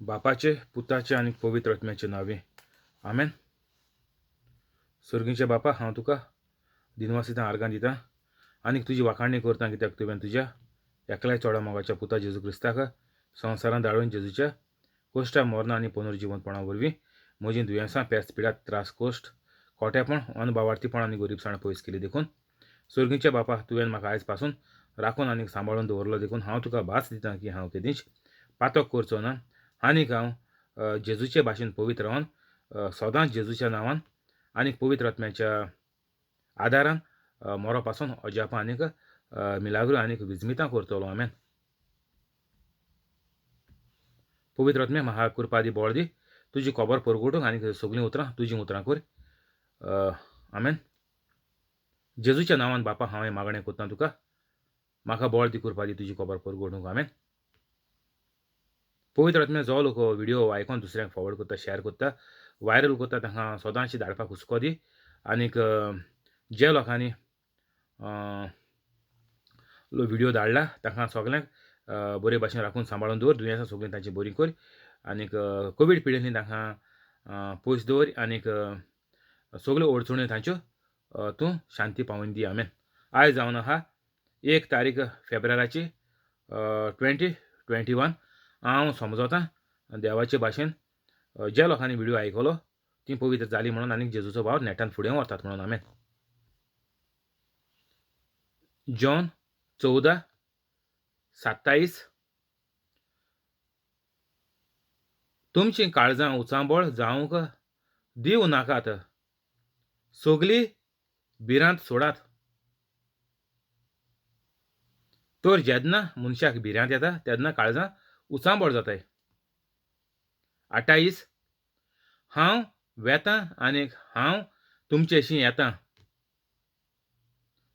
बापाचे, पुताचे आनी पवित्र आत्म्याचे नांवे, आमेन. सर्गींच्या बापा, हांव तुका दिनवास दितां, आर्गां दितां आनी तुजी वाखाणणी करता, कित्याक तुवें तुज्या एकल्याय चोडा मोगाच्या पुता जेजू क्रिस्ताक संवसारांत धाडून जेजूच्या कोश्टा, मरणां आनी पुनर्जिवंतपणा वरवीं म्हजीं दुयेंसां, पेस्त, पिडा, त्रास, कोश्ट, खोटेपण, अनभावार्थीपण आनी गरीबसाण पयस केली. देखून सर्गींच्या बापा, तुवें म्हाका आयज पासून राखून आनी सांबाळून दवरलो, देखून हांव तुका भास दितां की हांव केदींच पातक करचो ना आनीक हांव जेजूचे भाशेन पवित्र रावन सदांच जेजूच्या नांवान आनी पवित्र आत्म्याच्या आदारान मरो पासून अजापां आनीक मिलाग्रो आनीक विजमितां करतलो. आमेन. पवित्र आत्म्या, म्हाका कृपा दी, बळ दी तुजी खबर परगटूंक आनीक सगळीं उतरां तुजीं उतरां कर. आमेन. जेजूच्या नांवान बापा हांव हें मागणें करता तुका, म्हाका बळ दी, कृपा दी तुजी खबर परगटूंक. आमेन. पवित्र आत्म्या, जो लोक व्हिडिओ आयकोन दुसऱ्यांक फॉरवर्ड करता, शेअर करता, व्हायरल करता, तांकां सदांच धाडपाक हुस्को दी आनीक जे लोकांनी व्हिडिओ धाडला तांकां सगल्यांक बरे भाशेन राखून सांबाळून दवर, दुयेंसां सगळीं तांची बरी कर आनीक कोवीड पिडेंतली तांकां पयस दवर आनीक सगल्यो अडचण्यो तांच्यो तूं शांती पावोवन दी. आमेन. आयज जावन आहा 1 तारीख फेब्रुवाराची 2021. हांव समजतां देवाचे भाशेन ज्या लोकांनी व्हिडिओ आयकलो ती पवित्र जाली म्हणून आनीक जेजूचो भाव नेटान फुडें व्हरतात म्हणून. आमेन. जॉन 14:27. तुमचीं काळजां उचांबळ जावंक दिवं नाकात, सगली भिरांत सोडात. तर जेन्ना मनशाक भिरांत येता तेन्ना काळजां उचांबळ जाताय. 28. हांव वेतां आनीक हांव तुमचेशी येता,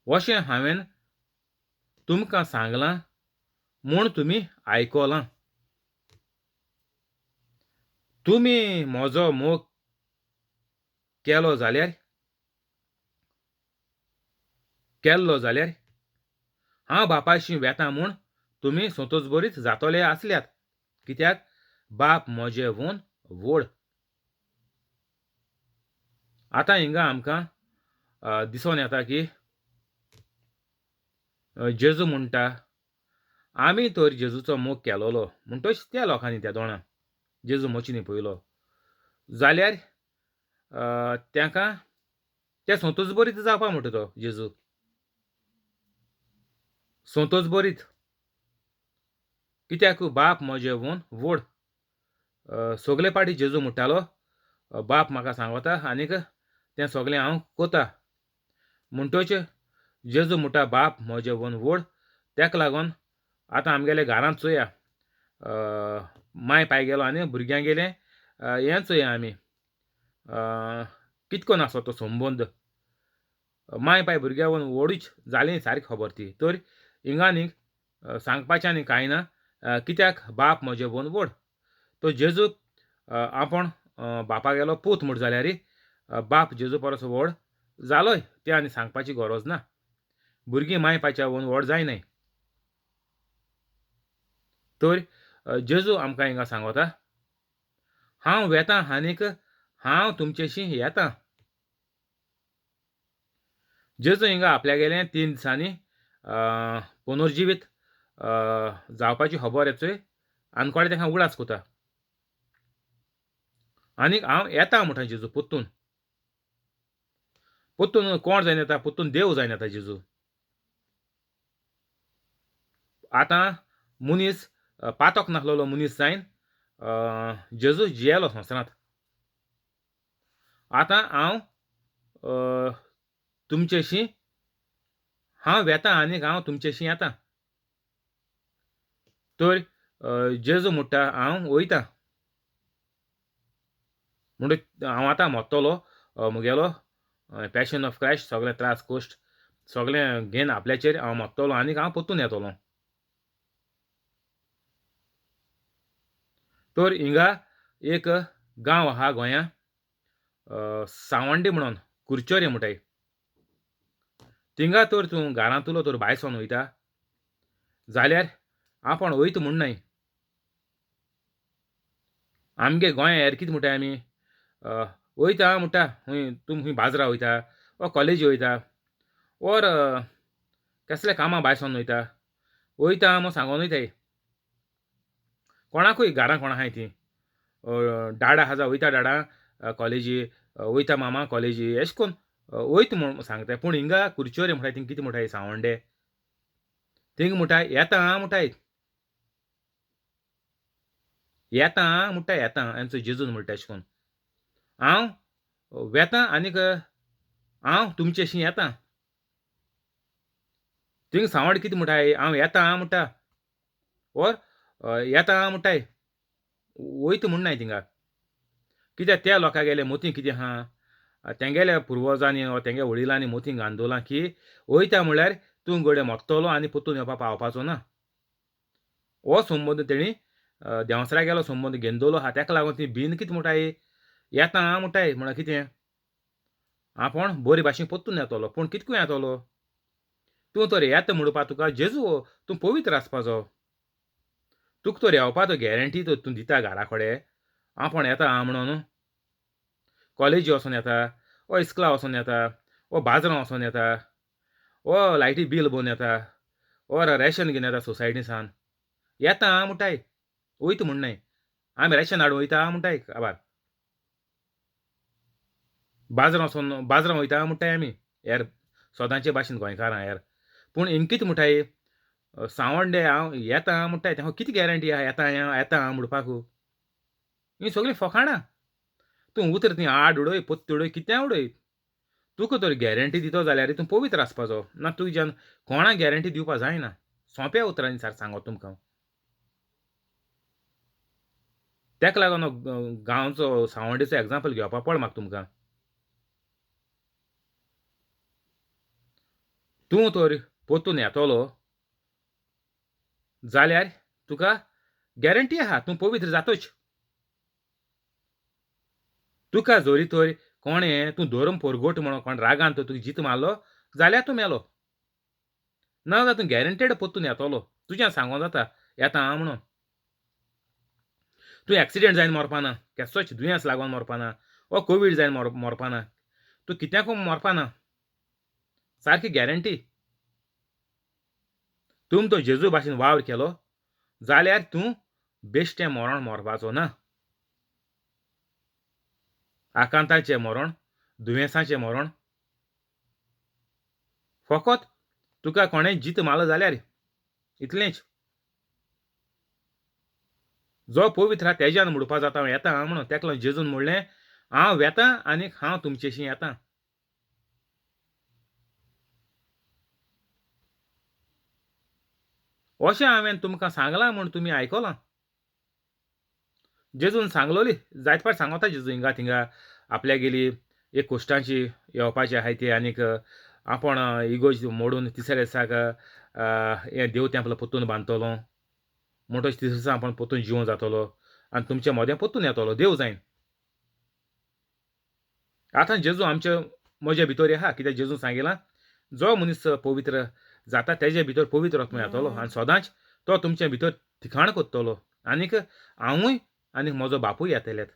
अशें हांवें तुमकां सांगलां म्हूण तुमी आयकलां. तुमी म्हजो मोग केलो जाल्यार हांव बापायशी वेता म्हूण तुमी संतोषभरीत जातले आसल्यात, कित्याक बाप म्हजे वून व्हड. आतां हिंगा आमकां दिसोन येता की जेजू म्हणटा आमी तर जेजूचो मोग केलोलो म्हणटच त्या लोकांनी त्या दोणां जेजू मोचिनी पयलो जाल्यार तांकां ते संतोषभरीत जावपा म्हणटा तो जेजू संतोषभरीत, कित्याक बाप म्हजे वून व्हड. सगले पाटी जेजू म्हणटालो बाप म्हाका सांगता आनीक तें सगलें हांव कोता. म्हणटच जेजू म्हणटा बाप म्हजे वून व्हड. तेका लागून आतां आमगेले घरांत चोया, माय पाय गेलो आनी भुरग्यां गेले हें चोया आमी कितको आसो तो संबंद. माय पाय भुरग्यां वून व्हडूच जाली सारकी खबर ती. तर हिंगा आनीक सांगपाचें आनी कांय ना, कित्याक बाप म्हजे वून व्हड. तो जेजू आपूण बापा गेलो पूत म्हूण जाल्यार बाप जेजू परस व्हड जालोय तें आनी सांगपाची गरज ना. भुरगीं माय पायच्या वून व्हड जायनाय. तर जेजू आमकां हिंगा सांगता हांव वेतां आनीक हांव तुमचेशी येता. जेजू हिंगा आपल्या गेले 3 दिसांनी पुनर्जिवीत जावपाची खबर येचोय आनकोडे तांकां उगडास कोता आनीक हांव येता म्हणटा जेजू पोत्तून. पोत्तून कोण जायन येता? पोत्तून देव जायन येता जेजू. आतां मनीस पातक नासलेलो मनीस जायन जेजू जियेलो संवसारांत. आतां हांव तुमचेशी हांव वेता आनीक हांव तुमचेशी येता. तर जेजू म्हणटा हांव वयता म्हणटा हांव आतां मरतलो, म्हगेलो पॅशन ऑफ क्रायस्ट सगळे त्रास कश्ट सगळें घेवन आपल्याचेर हांव मरतलो आनीक हांव परतून येतलो. तर हिंगा एक गांव आहा गोंया सावंडी म्हणून कुरचोरे म्हणटाय. थिंगा तर तूं घरांतलो तर भायर सरून वयता जाल्यार आपूण वयता म्हूण न्हय, आमगे गोंया हेर कितें म्हणटाय आमी वयता म्हणटा खंय तूं खंय बाजरा वयता वा कॉलेजी वयता ओर कसल्या कामां भायर सरून वयता वयता म्हूण सांगोन वयताय कोणाकूय घारां कोण आहाय तीं डाडा आहा जावं वयता डाडा कॉलेजी वयता मामा कॉलेजी अशें करून वयता म्हूण सांगताय. पूण हिंगा कुरचोरे म्हणटाय थिंग कितें म्हणटाय सांवड्डे थिंग म्हणटाय येता आं म्हणटाय येता आं म्हणटा येता आमचो जेजून म्हणटा अशें करून हांव वेता आनीक हांव तुमचेशी येता. थिंग सांवड कितें म्हणटाय हांव येता आं म्हणटा ओर येता आं म्हणटाय वयता म्हणनाय थिंगा. कित्याक त्या लोकां गेले मोती कितें आहा तेंगेल्या पुर्वजांनी वा तेंगे वडिलांनी मोती घालून की वयता म्हणल्यार तूं घडये मोत्तलो आनी परतून येवपा पावपाचो ना. हो संबंद तेणी देंवसरा गेलो संबंद घेवन आहा. तेका लागून ती बीन कितें म्हणटाय येता आं म्हणटाय म्हणल्यार कितें आपूण बरे भाशेन परतून येतलो. पूण कितको येतलो तूं तर येता म्हणपा तुका जेजू तूं पवित्र आसपाचो. तुका तर येवपा तो गॅरंटी तर तूं दिता घरा कडेन आपूण येता आं म्हणून कॉलेजी वचोन येता ओ इस्कुला वचोन येता ओ बाजारां वचोन येता ओ लायटी बील भरून येता ओ रेशन घेवन येता सोसायटी सान येता आं म्हणटाय वयता म्हण न्हय आमी रेशन हाडून वयता म्हणटाय काबार बाजारां वचोन बाजारां वयता म्हणटाय आमी हेर सदांचे भाशेन गोंयकारां हेर. पूण हिंग कितें म्हणटाय सांवड्डे हांव येता म्हणटाय तेंका कितें गॅरंटी आहा येता येता आं म्हणपाक. हीं सगळीं फकाणां. तूं उतर ती आड उडय पोत्त उडय कितें उडय तुका तर गॅरंटी दितो जाल्यार तूं पवित्र आसपाचो ना. तुज्यान कोणाक गॅरंटी दिवपा जायना. सोंप्या उतरांनी सारकें सांगत तुमकां. तेका लागून गांवचो सांवड्डेचो एग्जाम्पल घेवपा पड म्हाका तुमकां. तूं तर परतून येतलो जाल्यार तुका गॅरंटी आहा तूं पवित्र जातोच. तुका जरी तर कोणें तूं धर्म परगट म्हणून कोण रागान तर तुका जीत मारलो जाल्यार तूं मेलो ना जाल्यार तूं गॅरंटेड परतून येतलो. तुज्यान सांगों जाता येता आं म्हणून. तूं एक्सिडेंट जायन मरपाना, केसोच दुयेंस लागून मरपाना वा कोवीड जायन मरपाना, तूं कित्याकूय मरपाना, सारकी गॅरंटी. तुम तो जेजू भाशेन वावर केलो जाल्यार तूं बेश्टें मरण मरपाचो ना. आकांताचें मरण, दुयेंसाचें मरण फकत तुका कोणें जीत मारलो जाल्यार इतलेंच. जो पवित्र आहा तेज्यान म्हणपा जाता हांव येता म्हणून. तेका लागून जेजून म्हणलें हांव वेता आनी हांव तुमचेशी येता. अशें हांवें तुमकां सांगलां म्हूण तुमी आयकलां. जेजून सांगलोली जायत फावट सांगता जेजू हिंगा थिंगा आपल्या गेली एक कोश्टांची येवपाची आहाय ती आनीक आपूण इगोर्ज मोडून तिसऱ्या दिसाक हें देव तेंपल परतून बांदतलो म्हणटच तिसऱ्या दिसा आपूण परतून जिवन जातलो आनी तुमच्या मदें परतून येतलो देव जायन. आतां जेजू आमच्या म्हज्या भितर आहा. कित्याक जेजून सांगिलां जो मनीस पवित्र जाता तेजे भितर पवित्र आत्मो येतलो आनी सदांच तो तुमचे भितर थिकाण करतलो आनीक हांवूय आनीक म्हजो बापूय येतलेत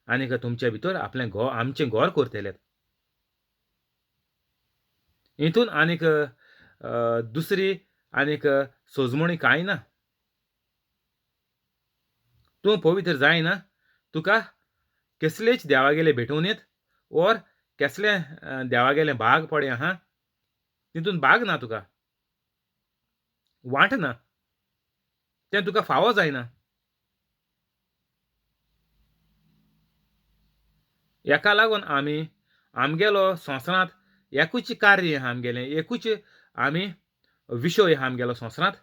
आनीक तुमचे भितर आपलें घर आमचें घर करतलेत. हितून आनीक दुसरी आनीक सोजमणी कांय ना. तूं पवित्र जायना तुका केसलेच देवागेले भेटोवन येत ओर केसलें देवागेलें भाग पडे आहा तितून भाग ना, तुका वांट ना, तें तुका फावो जायना. हेका लागून आमी आमगेलो संवसारांत एकूच कार्य आहा आमगेलें, एकूच आमी विशय आहा आमगेलो संवसारांत,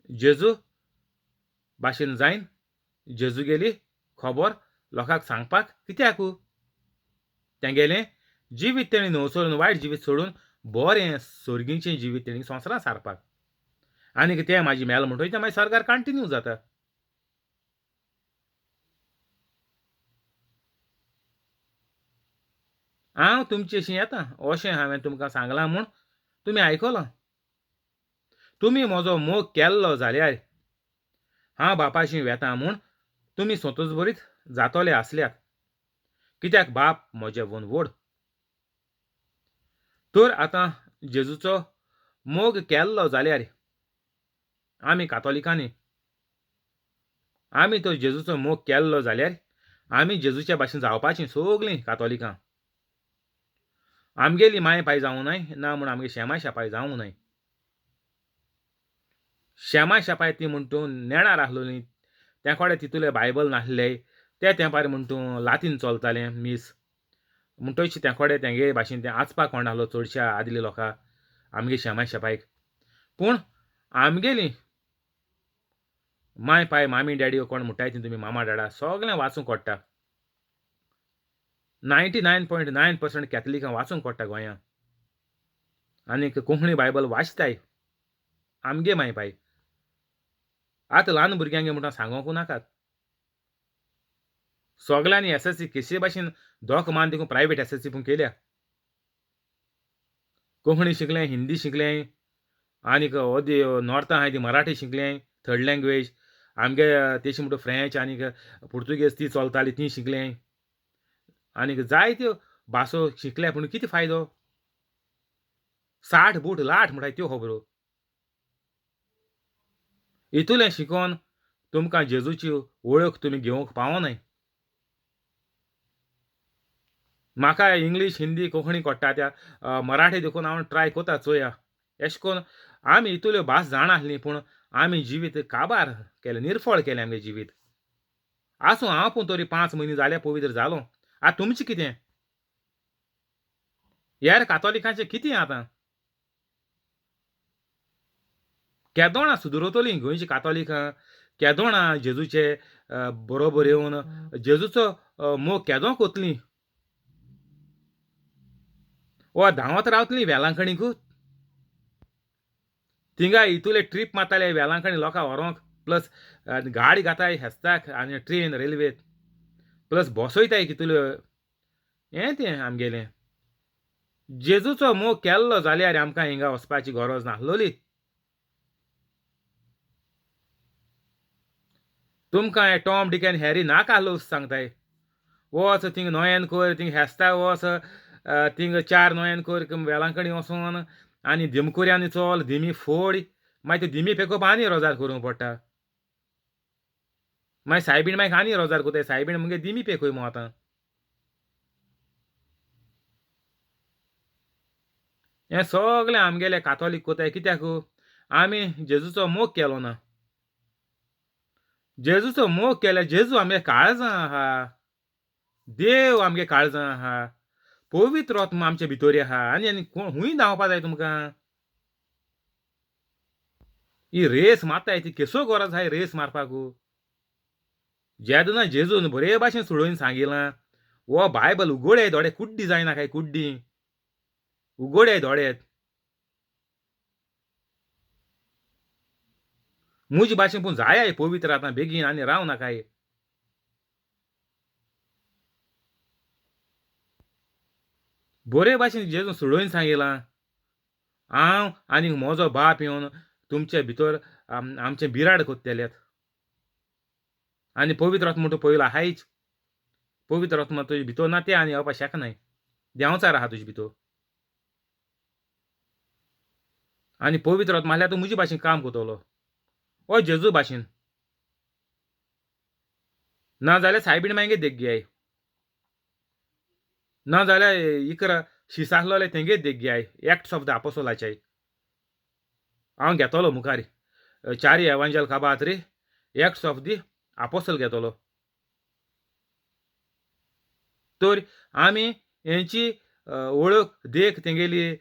जेजू भाशेन जायन जेजू गेली खबर लोकांक सांगपाक. कित्याक तेंगेलें जिवीत तेणी न्हय सोडून वायट जिवीत सोडून बरें सोर्गीचें जिवीत तेणी संवसारांत सारपाक. आनीक तें म्हाजें मेल म्हणटकीर तें मागीर सरकार कंटिन्यू जाता. हांव तुमचेशी येता अशें हांवें तुमकां सांगलां म्हूण तुमी आयकलां. तुमी म्हजो मोग केल्लो जाल्यार हांव बापाशी वेता म्हूण तुमी संतोसभरीत जातोले आसल्यात, कित्याक बाप म्हजे वून व्हड. तर आतां जेजूचो मोग केल्लो जाल्यार आमी कातोलिकांनी आमी तो जेजूचो मोग केल्लो जाल्यार आमी जेजूच्या भाशेन जावपाचीं सगलीं कातोलिकां. आमगेली माय पाय जावं न्हय ना म्हूण आमगे शेमाय शापाय जावं न्हय. शेमाय शापाय ती म्हण तूं नेणार आसलोली, त्या कडेन तितूले बायबल नासले, ते तेंपार म्हण तूं लातीन चलतालें मीस म्हणटच त्या कडेन तेंगे भाशेन तें आचपाक कोण नासलो चडश्या आदल्या लोकां आमगे शेमाय शेपायक. पूण आमगेली माय पाय मामी डॅडी कोण म्हणटाय ती तुमी मामा डाडा सगळें वाचूंक कळटा. 99.9% कॅथलिकां वाचूंक कळटा गोंयांत, आनीक कोंकणी बायबल वाचताय आमगे माय पाय. आतां ल्हान भुरग्यांक म्हणटा सांगूंक नाकात, सगल्यांनी एस एस सी केसे भाशेन दोक मान देखून प्रायवेट एस एस सी पूण केल्या. कोंकणी शिकलें, हिंदी शिकलें, आनीक अदी नॉर्थां आहाय ती मराठी शिकलें थर्ड लँग्वेज, आमगे तेशी म्हणटा फ्रेंच आनीक पुर्तुगेज ती चलताली ती शिकलें, आनीक जायत्यो भासो शिकले. पूण कितें फायदो? 60 बूट लाट म्हणटाय त्यो खबरो. इतुलें शिकोन तुमकां जेजूची वळख तुमी घेवंक पावनाय. म्हाका इंग्लीश हिंदी कोंकणी कळटा, त्या मराठी देखून हांव ट्राय करता चोया. एशें कोन्न आमी इतल्यो भास जाणा आसली पूण आमी जिवीत काबार केलें, निर्फळ केलें आमगें जिवीत. आसूं, हांव पूण तरी 5 म्हयने जाले पवित्र जालो. आतां तुमचें कितें? हेर कातोलिकांचें कितें आतां? केदोणां सुदरतलीं गोंयचीं कातोलिकां? केदोणां जेजूचे बरोबर येवन जेजूचो मोग केदो कोतलीं? वा धांवत रावतलीं वेलांकणीकूच? थिंगा इतुले ट्रीप मारताले वेलांकणी लोकां व्हरोंक, प्लस गाडी घाताय हेस्ताक आनी ट्रेन रेल्वेत, प्लस बसयताय कितल्यो. हें तें आमगेलें जेजूचो मोग केल्लो जाल्यार आमकां हिंगा वचपाची गरज नासलोली. तुमकां हे टॉम डिक आनी हॅरी नाका आसलो सांगताय. वच थिंग नोयेन कर, थिंग हेस्ताक वच, थिंग 4 नोयेन कर वेलांकणी वचोन आनी दिमकुऱ्यांनी चल, दिमी फोड, मागीर त्यो दिमी पेकोवप आनी रोजार करूंक पडटा. मागीर सायबीण मागीर आनी रोजार करताय, सायबीण मुगे दिमी पेकय मगो आतां. हें सगळें आमगेले कातोलीक कोताय कित्याक? आमी जेजूचो मोग केलो ना. जेजूचो मोग केल्यार जेजू आमगे काळजां आहा, देव आमगे काळजां आहा, पवित्र आत्मा आमचे भितर आहा. आनी आनी खूंय धांवपा जाय तुमकां? ही रेस मारताय ती केसो गरज आहाय रेस मारपाक? जेदना जेजून बरे भाशेन सोडोवन सांगिलां, हो बायबल उगोडे दोळे कुड्डी जायना काय कुड्डी उगोडे दोळे. म्हजे भाशेन पूण जाय पवित्र आतां बेगीन आनी राव नाकाय. बरे भाशेन जेजून सोडोवन सांगिलां, हांव आनी म्हजो बाप येवन तुमचे भितर आमचें बिराड कोत्तेल्यात. आनी पवित्र आत्मा म्हणटा पयलो आहायच, पवित्र आत्मा तुजे भितर ना तें आनी येवपाक शकनाय, देंवचार आहा तुजे भितर. आनी पवित्र आत्मा आसल्यार तूं म्हजे भाशेन काम करतलो, ओ जेजू भाशेन. ना जाल्यार सायबीण मागीर देख घेयाय, ना जाल्यार 11 शीस आसलोले तेंगे देख घेयाय, एक्ट्स ऑफ the आपोसोलाचे. हांव घेतलो मुखार 4 एवांजेल काबात रे, एक्ट्स ऑफ the apostle घेतलो. तर आमी हेंची वळख देख तेंगेली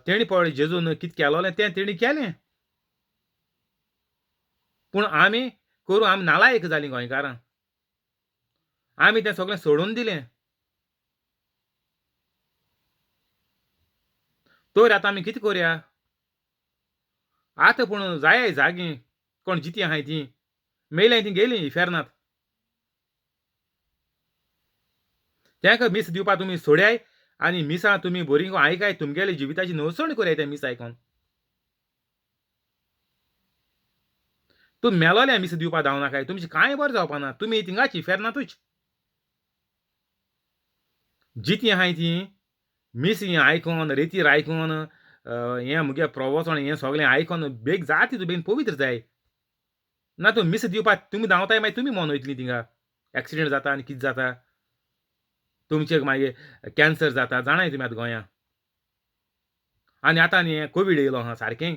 तेणी पळय जेजून कितें केलोलें तें तेणी केलें. पूण आमी करूं आमी नालायक जालीं गोंयकारां, आमी तें सगळें सोडून दिलें. तर आतां आमी कितें करया? आतां पूण जाय जागी कोण जिती आहाय ती मेल्याय ती गेली इफेर्नात. तेंका मीस दिवपा तुमी सोड्याय आनी मिसां तुमी बरीं आयकाय, तुमगेले जिविताची नवसण कराय तें मीस आयकोन. तूं मेलोलें मीस दिवपा धांव नाकाय, तुमचें कांय बरें जावपा ना, तुमी थिंगाच इफेर्नातूच जितीं आहाय तीं मीस हें आयकोन रेतीर आयकोन हें मुगे प्रवचन हें सगळें आयकोन बेग जाता तितू बेगीन पवित्र जाय. ना तूं मीस दिवपा तुमी धांवताय, मागीर तुमी मोन वयतलीं थिंगा, एक्सिडेंट जाता आनी कितें जाता तुमचे, मागीर कॅन्सर जाता, जाणाय तुमी आतां गोंयांत. आनी आतां आनी हें कोवीड येयलो आहा सारकें.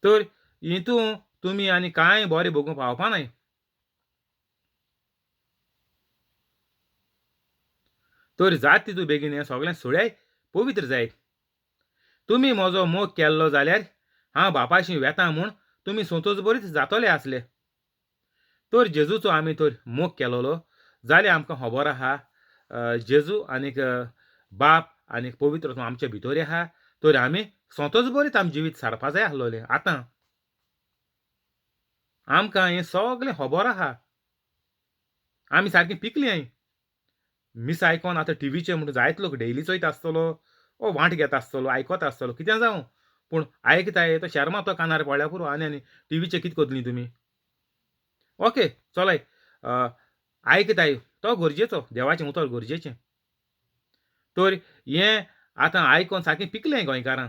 तर हितून तुमी आनी कांय बरें भोगूंक पावपा नाय. तर जात तितू बेगीन हें सगळें सोडाय, पवित्र जाय. तुमी म्हजो मोग केल्लो जाल्यार हांव बापायशी वेता म्हूण तुमी संतोश बरीच जातले आसले. तर जेजूचो आमी तर मोग केलोलो जाल्यार आमकां खबर आहा जेजू आनीक बाप आनीक पवित्र आत्मो आमच्या भितर आहा. तर आमी संतोश बरीच आमी जिवीत सारपा जाय आसलोलें. आतां आमकां हें सगळें खबर आहा, आमी सारकीं पिकलीं हांय. मीस आयकोन आतां टिवीचेर म्हणून जायते लोक डेली चोयता आसतलो, ओ वांट घेता आसतलो, आयकता आसतलो, कितें जावं पूण आयकताय तो शेर्मांव तो कानार पडल्यार पुरो. आनी आनी टिवीचेर कितें करतलीं तुमी? ओके चलाय, आयकताय तो गरजेचो, देवाचें उतर गरजेचें. तर हें आतां आयकोन सारकें पिकलें गोंयकारां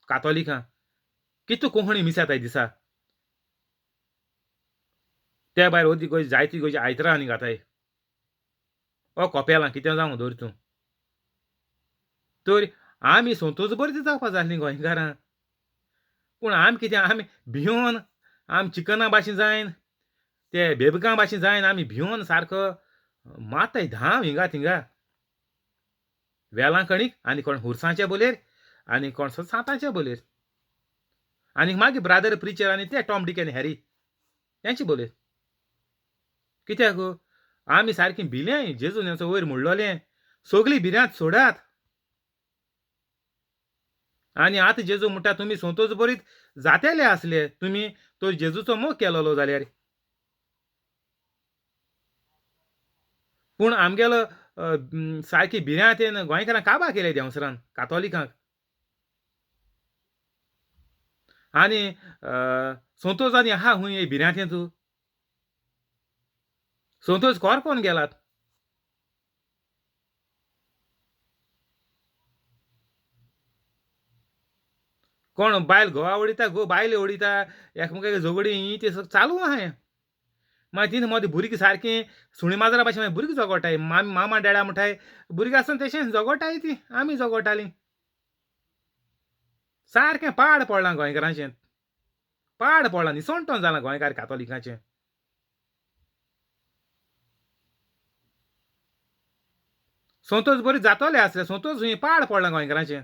कातोलिकां, कितू कोंकणी मीस येताय दिसा, त्या भायर अर्दी गोंय जायती गोंयची आयतरां आनी घाताय ओ कोपेलां कितें जावं धर तूं. तर आमी संतोश बरी जावपा जाय आसलीं गोंयकारां, पूण आमी कितें आमी भियोन आमी चिकना भाशेन जायन, ते बेबकां भाशेन जायन, आमी भियोन सारको माताय धांव हिंगा थिंगा वेलांकणीक, आनी कोण हुरसांच्या बोलेर आनी कोण सांतांच्या बोलेर, आनी मागीर ब्रादर प्रिचर आनी ते टॉम डिक आनी हॅरी तेंचे बोलेर. कित्याक आमी सारकीं भिलें जेजून हेंचो वयर म्हणलोलें सगळीं भिऱ्यांत सोडात. आनी आतां जेजू म्हणटा तुमी संतोश बरीत जातेले आसले तुमी तो जेजूचो मोग केलोलो जाल्यार. पूण आमगेलो सारकी भिऱ्यांत गोंयकारांक काबार केले देंवसरान कातोलिकांक. आनी संतोश आनी आहा खूंय भिऱ्यांत तूं संतोष कोरपोन गेलात. कोण बायल घोवा उडयता, घोव बायल उडयता, एकमेकाक झगडीं हीं तीं चालू आहा. मागीर तितून मदीं भुरगीं सारकीं सुणी माजरां भाशेन मागीर भुरगीं झगडटाय, मामा डॅडा म्हणटाय, भुरगीं आसतना तशेंच झगडटाय तीं, आमी झगडटालीं. सारकें पाड पडलां गोंयकारांचें, पाड पडलां, निसणटोन जालां गोंयकार कातोलिकांचें. संतोष बरी जातोले आसले, संतोष हुंय पाड पडलां गोंयकारांचें.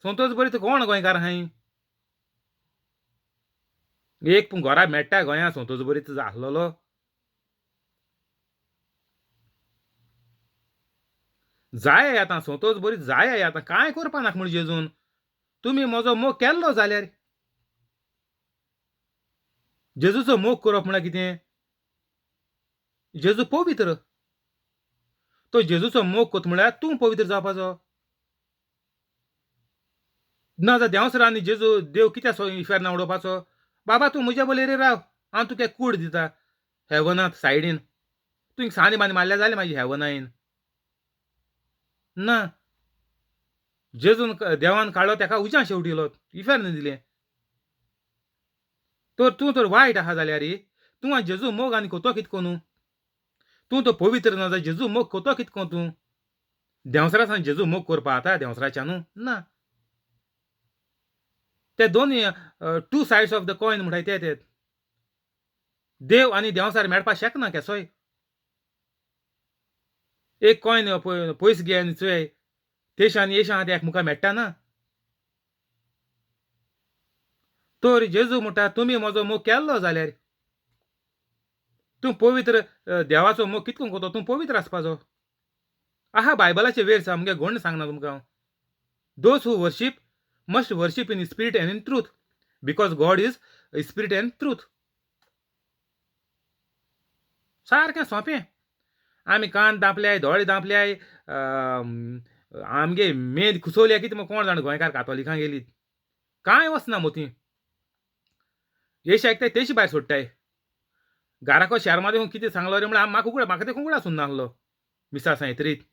संतोष बरी तर कोण गोंयकार आहाय? एक पूण घरा मेळटा गोंयांत संतोष बरी तर आसलेलो. जाय आतां संतोष बरी जाय आतां, कांय करपा नाका म्हूण जेजून तुमी म्हजो मोग केल्लो जाल्यार. जेजूचो मोग करप म्हळ्यार कितें? जेजू पवित्र, तो जेजूचो मोग करता म्हळ्यार तूं पवित्र जावपाचो. ना जाल्यार देंवसरांनी जेजू देव कित्याक इफेर्ना उडोवपाचो? बाबा तूं म्हज्या बोलेर राव, हांव तुका कूड दिता हेवनांत सायडीन, तुवें सानी बानी मारल्यार जालें मागीर हेवना येन. ना, जेजून देवान काडलो तेका उज्यान शेवटिलो, इफेर्न दिलें. तर तूं तर वायट आहा जाल्यार तूं जेजू मोग आनी कोतो कित कोनू? तूं तो पवित्र ना जाल्यार जेजू मोग कोतो कित कोन तूं? देंवसरा सान जेजू मोग करपा आतां देंवसराच्या न्हू ना. ते दोन two sides of the coin म्हणटाय ते ते देव आनी देंवसार मेळपाक शकना केसोय. एक कॉयन पयस घे आनी चोय, तेश आनी येश आहा ते एकमुखार मेळटा ना. तर जेजू म्हणटा तुमी म्हजो मोग केल्लो जाल्यार तूं पवित्र देवाचो मोग कितको करतो, तूं पवित्र आसपाचो. आहा बायबलाचे वेर्स आमगे गोण सांगना तुमकां हांव. Those who worship must worship in spirit and in truth, because God is spirit and truth. सारकें सोंपें. आमी कान दापल्याय, दोळे दापल्याय, आमगे मेद कुसोवल्या कितें म्हूण कोण जाणा गोंयकार कातोलिकां गेली कांय वचना मोती येश आयकताय तेशी भायर सोडटाय घाराको शेर्मा देखून कितें सांगलो रे म्हळ्यार म्हाका उगडा म्हाका देखून उगडा सुन्ना आहलो मिसा सांयतरीत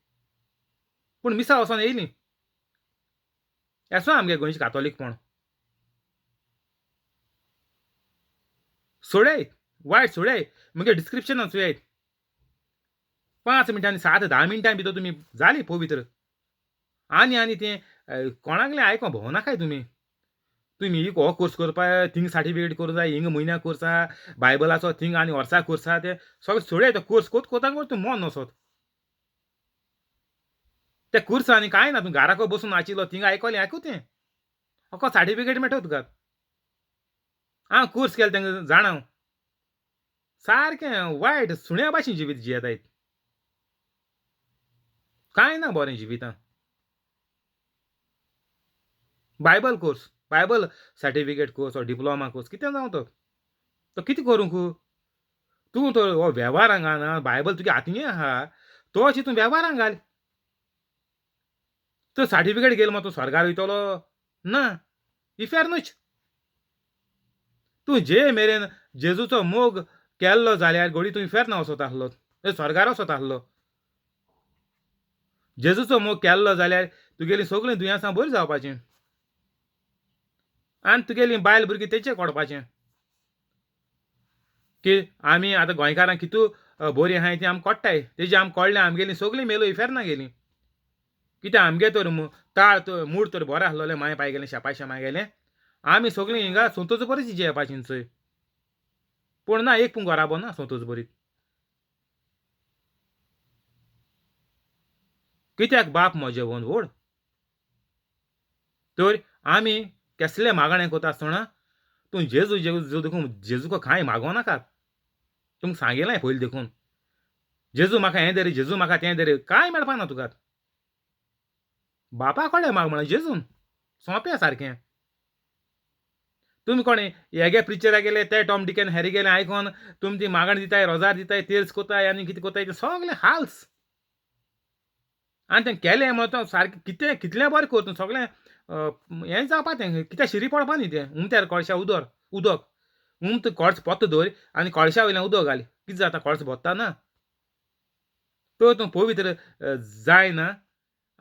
पूण मिसा वचोन येयली येसो आमगे गोंयचे कातोलीकपण सोडय वायट सोडय मुगे डिस्क्रिप्शनान चोयात 5 मिनटांनी 7 10 मिनटां भितर तुमी जाली पवित्र. आनी आनी तें कोणाकलें आयको भोंवनाकाय तुमी. तुमी एक हो कोर्स करपाक थिंग सर्टिफिकेट करूं जाय, हिंग म्हयन्याक कोर्स आहा बायबलाचो, थिंग आनी वर्सा कोर्स आहा, ते सगळें सोडय. तो कोर्स कोत कोताक तूं मन वचत त्या कोर्सा आनी कांय ना. तूं घराको बसून आशिल्लो थिंग आयकलें आयकू तें अको सर्टिफिकेट मेळटा तुका. हांव कोर्स केलो तांकां जाणा सारकें वायट सुण्या भाशेन जिवीत जियेताय, कांय ना बरें जिवितां. Bible course, Bible certificate course or diploma course कितें जावं तो तो कितें करूंक तूं तो हो वेव्हारांक घालना. बायबल तुगे हातीं आहा तो अशें तूं वेव्हारांक घाल. तो सर्टिफिकेट घेयल मागीर तूं स्वर्गार वयतलो ना, इफेर्नूच. तूं जे मेरेन जेजूचो मोग केल्लो जाल्यार घोडी तूं इफेर्ना वचत आसलो, स्वर्गार वचत आसलो. जेजूचो मोग केल्लो जाल्यार तुगेलीं सगळीं दुयेंसां बरीं जावपाचीं आनी तुगेलीं बायल भुरगीं तेचेर कोडपाचें की आमी आतां गोंयकारांक कितू बरीं आहाय ती आमकां कोडटाय. तेजी आमकां कळ्ळें आमगेलीं सगळीं मेलो इफेर्ना गेलीं. कित्याक आमगे तर ताळ तर मूड तर बरें आसलोलें माय पाय गेलें शेपाय शेमाय गेलें आमी सगळीं हिंगा संतोज बरीच जियेवपाची चोय. पूण ना एक पूण घराबो ना संतोज बरीत. कित्याक बाप म्हजें व्हड व्हड. तर आमी केसले मागणें करता आसतना तूं जेजू जेजू देखून जेजूक कांय मागो नाका. तुमकां सांगिल्लें पयलीं देखून जेजू म्हाका हें दे, जेजू म्हाका तें दे, कांय मेळपा ना तुका. बापा कडेन माग म्हणलें जेजून, सोंपें सारकें. तुमी कोणें हेगे प्रिचरा गेले ते टॉम डिकन हॅरी गेले आयकोन तुमी ती मागणी दिताय, रोजार दिताय, तेर्स कोताय आनी कितें कोताय तें सगळें हाल्स. आनी तें केलें म्हणून तो सारकें कितें कितलें बरें कर तूं सगळें हें जावपा तें कित्याक शिरी पडपा न्ही तें. उमत्यार कळशा उदक उदक उमत कळस पोत्त दवर आनी कळशा वयल्यान उदक घाल, कितें जाता कळस भोत्ता ना. तर तूं पवित्र जायना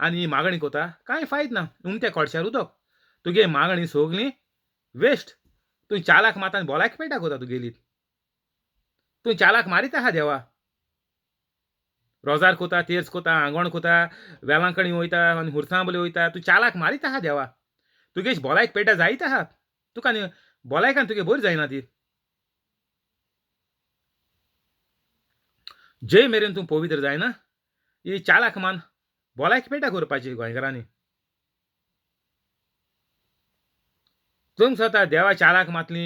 आनी मागणी कोता कांय फायद ना. उमत्या कळशार उदक तुगे मागणी सगळी वेस्ट. तूं चालाक मारता आनी बोलायक पेटा कोता तुगेली. तूं चालाक मारीत आहा देवा. रोजार कोता, तेर्स कोता, आंगण कोता, वेलांकणी वयता आनी हुरसांबोली वयता, तूं चालाक मारीत आहा देवा. तुगे बोलायक पेटा जायत आहा तुका आनी बोलायकान तुगे बरी जायना ती. जे मेरेन तूं पवित्र जायना ही चालाक मान बोलायक पेटा करपाची गोंयकारांनी. तुमकां स्वता देवा चालाक मातली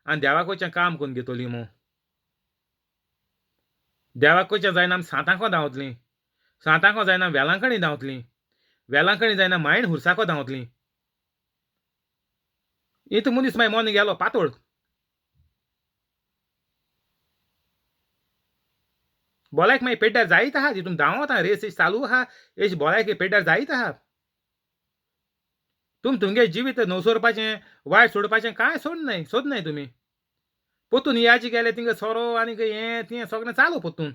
आनी देवाकोच्यान काम करून घेतली मू. देवाकोच्यान जायना आमी सांतांको धांवतलीं, सांतांको जायना वेलांकणी धांवतलीं, वेलांकणी जायना मायण हुरसाको धांवतलीं. इतू मनीस मागीर मन गेलो पातोळ. बोलायक मागीर पेड्ड्यार जायत आहा, तितून धांवत आहा, रेस चालू आहा, एश बोलायक पेड्ड्यार जायत आहा. तुम तुमगे जिवीत नवसोरपाचें वायट सोडपाचें कांय सोड सोदनाय तुमी. पोतून याजी गेले थिंगा सोरो आनी हें तें सगळें चालू पोतून.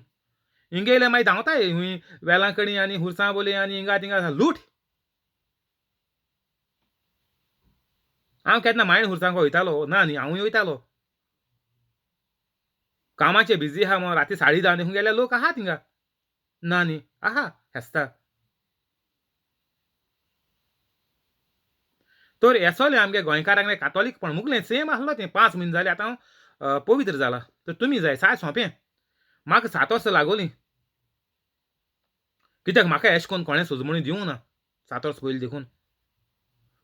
हिंगा येयले मागीर धांवताय हुंय वेलांकणी आनी हुरसांबोली आनी हिंगा थिंगा लूट. हांव केन्ना मायण हुरसांक वयतालो ना न्ही, हांवूय वयतालो. कामाचे बिजी आहा म्हणून राती 10:30 देखून गेल्यार लोक आहा थिंगा ना न्ही आहा हेसता. तर येसोलें आमगे गोंयकारांक कातोलीक पण मुगलें सेम आसलो तें. 5 म्हयने जाले आतां हांव पवित्र जाला. तर तुमी जाय साय सोंपें. म्हाका 7 वर्सां लागोलीं कित्याक म्हाका एश कोन्न कोणें सोजमणी दिवंक ना 7 वर्सां पयलीं देखून.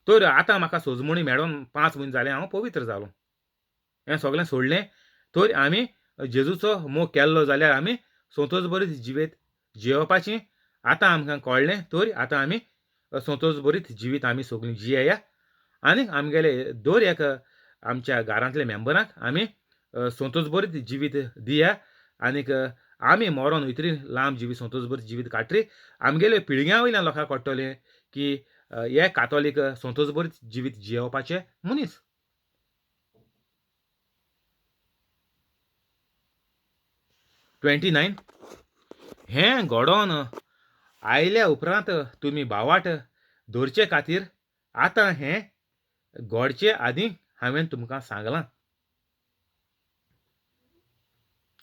तर आतां म्हाका सोजमणी मेळोन 5 म्हयने जाले हांव पवित्र जालो. हें सगळें सोडलें. तर आमी जेजूचो मोग केल्लो जाल्यार आमी संतोष बरीत जिवीत जियोवपाचें आतां आमकां कळ्ळें. तर आतां आमी संतोष बरीत जिवीत आमी सगळीं जियेया आनी आमगेले दर एक आमच्या घरांतल्या मेंबरांक आमी संतोष बरीत जिवीत दिया आनीक आमी मरोन वयतरी लांब जिवीत संतोशभर जिवीत काडटरी आमगेले पिळग्यां वयल्यान लोकांक कळटलें की हे कातोलीक संतोशभर जिवीत जियेवपाचे मनीस. 29 हें घडोवन आयल्या उपरांत तुमी भावाट दवरचे खातीर आतां हें घडचे आदीं हांवें तुमकां सांगलां.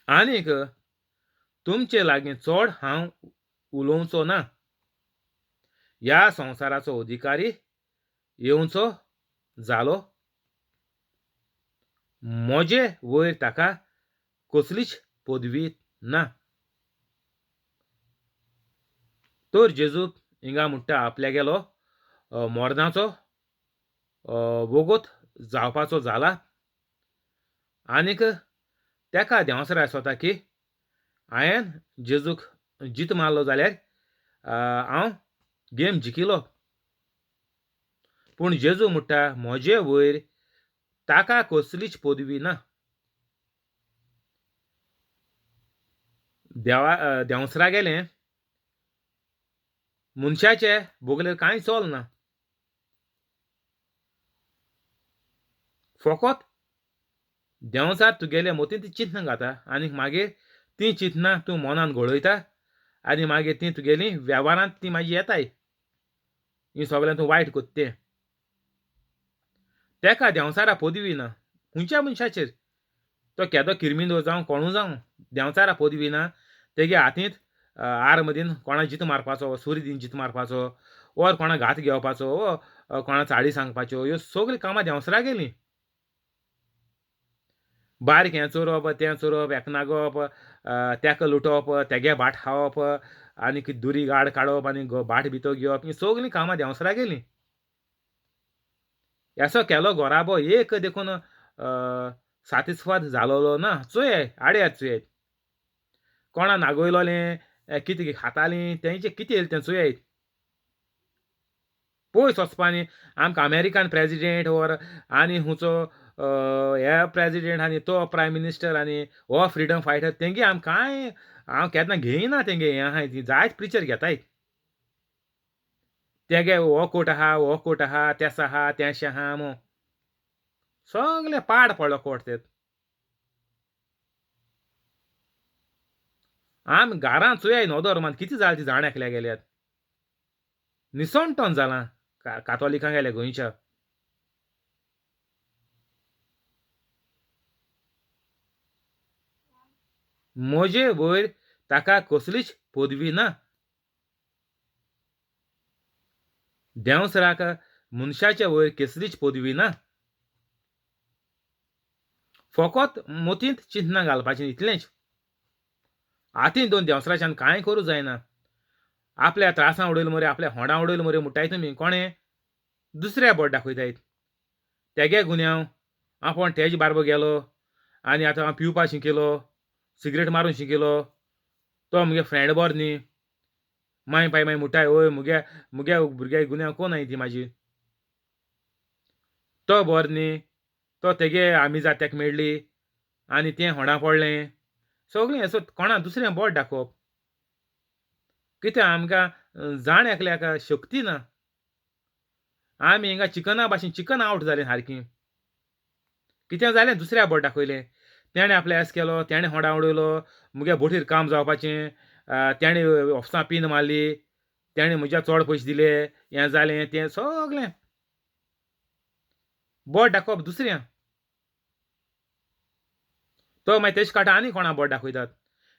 आनीक तुमचे लागीं चड हांव उलोवचो ना. ह्या संवसाराचो अधिकारी येवचो जालो, म्हजे वयर ताका कसलीच पदवी ना. तर जेजू हिंगा म्हणटा आपल्या गेलो मरणाचो वोगोत जावपाचो जाला आनीक तेका देंवसराय सोता की हांवें जेजूक जीत मारलो जाल्यार हांव गेम जिखिलो. पूण जेजू म्हणटा म्हजे वयर ताका कसलीच पदवी ना. देवा देंवसरा गेलें मनशाचे बोगलेर कांय चल ना, फकत देंवचार तुगेले मतींत चिंतनां घाता आनी मागीर तीं चिंतनां तूं मनान घोळयता आनी मागीर तीं तुगेलीं वेव्हारांत तीं मागीर येताय. हीं सगळें तूं वायट कोत्ता तें. तेका देंवचारा पदवी ना खंयच्या मनशाचेर, तो केदो किरमिंदो जावं कोणू जावं देंवचारा पदवी ना. तेगे हातींत आर्म दीन कोणा जीत मारपाचो, सुरी दीन जीत मारपाचो ओर कोणा घात घेवपाचो वो कोणा चाडी सांगपाच्यो, ह्यो सगळीं कामां देंवसरा गेलीं. बारीक हें चोरप तें चोरप, एकनागप, तेका लुटप, तेगे भाट खावप आनी दुरी गाड काडप आनी भाट भितर घेवप, हीं सगळीं कामां देंवसरा गेलीं. असो केलो घराबो एक देखून सातिस्फाद जालोलो ना. चोयात आड्यात चोयात कोणा नागयलोलें कितें खातालीं तेंचें कितें येयलें तें चोयात. पयस वचपानी आमकां अमेरिकन प्रेजिडेंट ओर आनी हुंचो हे प्रेजिडेंट आनी तो प्रायम मिनिस्टर आनी हो फ्रिडम फायटर तेंगे आमकां कांय हांव केन्ना घेयना तेंगे हें आहाय ती जायत प्रिचर घेताय. तेगे हो कोट आहा हो कोट आहा तेस आहा तेशें आहा मो सगळें पाड पडलो कोट ते. आमी घरांत चोयाय नदर मान कितें जालें ती जाण एकल्या गेल्यात निसणटोन जालां कातोलिकां गेल्या गोंयच्या. म्हजे वयर ताका कसलीच पदवी ना. देंवसराक मनशाच्या वयर कसलीच पदवी ना. फकत मतींत चिंतनां घालपाचें इतलेंच. हातीन दोन देंवसराच्यान कांय करूं जायना. आपल्या त्रासां उडयलो मरे, आपल्या होंडा उडयलो मरे म्हणटाय तुमी, कोणें दुसऱ्या बोट दाखयताय तेगे गुन्यांव. आपूण तेजे बारबो गेलो आनी आतां हांव पिवपाक शिकयलो, सिगरेट मारूंक शिकयलो, तो मुगे फ्रेंड बरो न्ही. माय पाय मागीर म्हणटाय ओय मुगे मुगे भुरग्या गुन्यांव कोण आहाय ती म्हाजी, तो बरो न्ही, तो तेगे आमी जात तेका मेळ्ळी आनी तें होंडा पडलें. सगळें असो कोणा दुसऱ्यां बोट दाखोवप कित्याक आमकां जाण एकल्याक शक्ती ना. आमी हिंगा चिकना भाशेन चिकन आवट जालें सारकीं. कितें जालें दुसऱ्या बोट दाखयलें, तेणें आपलें एस केलो, तेणें होंडा उडयलो, मुगे बोटीर काम जावपाचें, तेणें ऑफिसां पीन मारली, तेणें म्हज्या चड पयशे दिले, हें जालें तें सगळें बोट दाखोवप दुसऱ्या. तो मागीर तेजे काटा आनी कोणा बोट दाखयतात.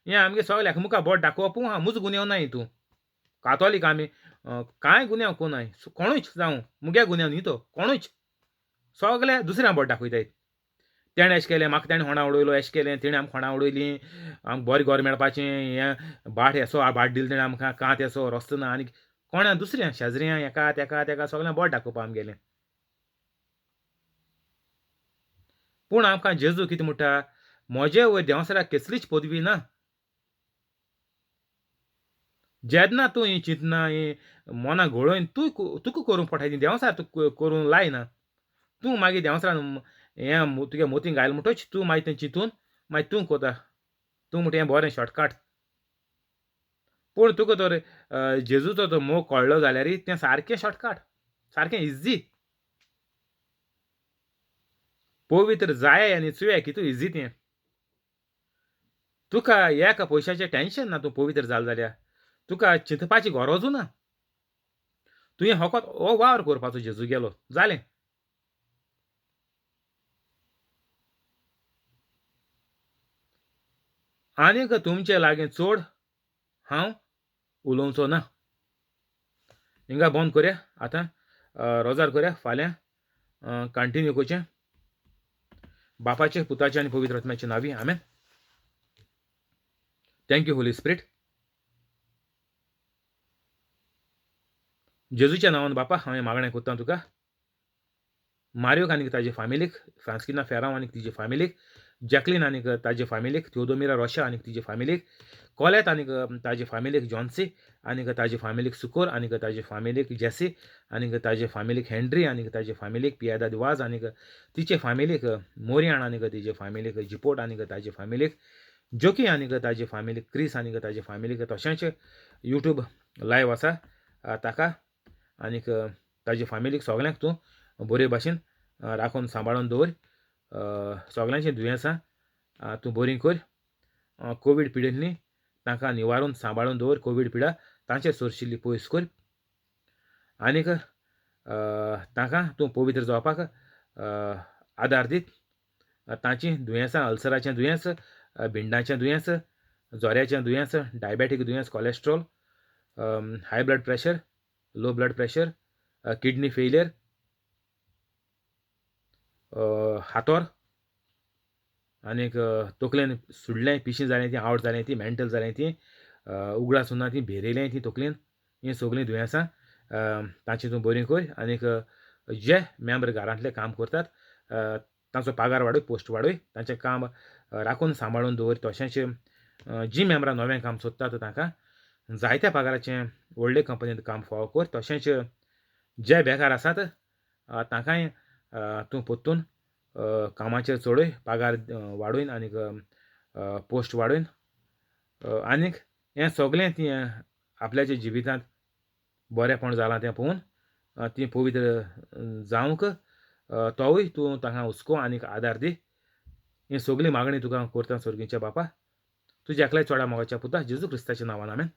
हें आमगे सगळ्याक मुखार बोट दाखोवप आहा, मुजो गुन्यांव ना हितून. कातोलीक आमी कांय गुन्यांव कोनाय, कोणूच जावं मुगे गुन्यांव न्ही तो, कोणूच सगळे दुसऱ्या बोट दाखयताय. तेणें अशें केलें, म्हाका तेणें होंडा उडयलो, अशें केलें, तेणें आमकां होंडा उडयलीं, आमकां बरें घर मेळपाचें, हें भाट येसो भाट दिलें तेणें आमकां, कांत येसो रस्तो ना. आनी कोणा दुसऱ्या शेजऱ्यां हेका तेका तेका सगळ्यां बोट दाखोवपा आमगेलें. पूण आमकां जेजू कितें म्हणटा, म्हजे वयर देंवसराक कसलीच पदवी ना. जेन्ना तूं हीं चिंतना हीं मनां घोळोवन तूं तुका करूंक पडटा, ती देंवचार तुका करूंक लायना. तूं मागीर देंवचारान हें तुगे मोतीन घायल म्हणटच तूं मागीर तें चिंतून मागीर तूं कोता, तूं म्हणटा हें बरें शॉर्टकट. पूण तुका तर जेजूचो तो मोग कळ्ळो जाल्यार तें सारकें शॉर्टकट, सारकें इजी. पवित्र जाय आनी चुया कितू इजी तें. तुका एका पयशाचें टेंशन ना, तूं पवित्र जाल जाल्यार तुका चिंतपाची गरजू ना. तुवें फकत हो वावर करपाचो जेजू गेलो जालें. आनीक तुमचे लागीं चड हांव उलोवचो ना. हिंगा बंद करया आतां, रोजार करया, फाल्यां कंटिन्यू करचें. बापाचे, पुताचे आनी पवित्र आत्म्याचे नांवी आमेन. Thank you Holy Spirit. जेजूच्या नांवान बापा हांवें मागणें करता तुका, मारियोक आनी ताजे फामिलीक, फ्रांस्किना फेरांव आनी तिजे फामिलीक, जॅकलीन आनी ताजे फामिलीक, थियोदोमिरा रोशा आनी तिजे फामिलीक, कोलेत आनी ताजे फामिलीक, जॉन्सी आनी ताजे फामिलीक, सुकोर आनी ताजे फामिलीक, जेसी आनी ताजे फामिलीक, हेनरी आनी ताजे फामिलीक, पियादाद वाज आनी तिचे फामिलीक, मोरियाण आनी तिजे फामिलीक, जिपोट आनी ताजे फामिलीक, जोकी आनी ताजे फामिलीक, क्रीस आनी ताजे फामिलीक, तशेंच यूट्यूब लायव आसा ताका आनीक ताजे फामिलीक सगल्यांक तूं बरे भाशेन राखून सांबाळून दवर. सगल्यांचीं दुयेंसां तूं बरीं कर. कोवीड पिडेंतलीं तांकां निवारून सांबाळून दवर. कोवीड पिडा तांचे सोरशिल्ली पयस कर आनीक तांकां तूं पवित्र जावपाक आदार दीत. तांचीं दुयेंसां, अल्सराचें दुयेंस, भिंडाचें दुयेंस, जोऱ्याचें दुयेंस, डायबेटीक दुयेंस, cholesterol, high blood pressure, low blood pressure, kidney failure, हातोर आनीक तकलेन सुडलें, पिशें जालें ती, आवट जालें ती, मेंटल जालें ती, उगडास उरना ती, भेरेलें ती तकलेन, हीं सगळीं दुयेंसां तांची तूं बरीं कर. आनीक जे मेंबर घरांतले काम करतात तांचो पगार वाडय, पोस्ट वाडय, तांचें काम राखून सांबाळून दवर. तशेंच जीं मेंबरां नवें काम सोदतात तांकां जायत्या पगाराचें व्हडले कंपनींत काम फावो कर. तशेंच जे बेकार आसात तांकांय तूं परतून कामाचेर चडय, पगार वाडोवन आनीक पोस्ट वाडोवन आनीक हें सगळें ती आपल्याच्या जिवितांत बरेंपण जालां तें पळोवन ती पवित्र जावंक तोवूय तूं तांकां हुस्को आनीक आदार दी. ही सगळी मागणी तुका करता सर्गीच्या बापा, तुज्या एकल्या चोडा मोगाच्या पुता जेजू क्रिस्ताच्या नांवान आमेन.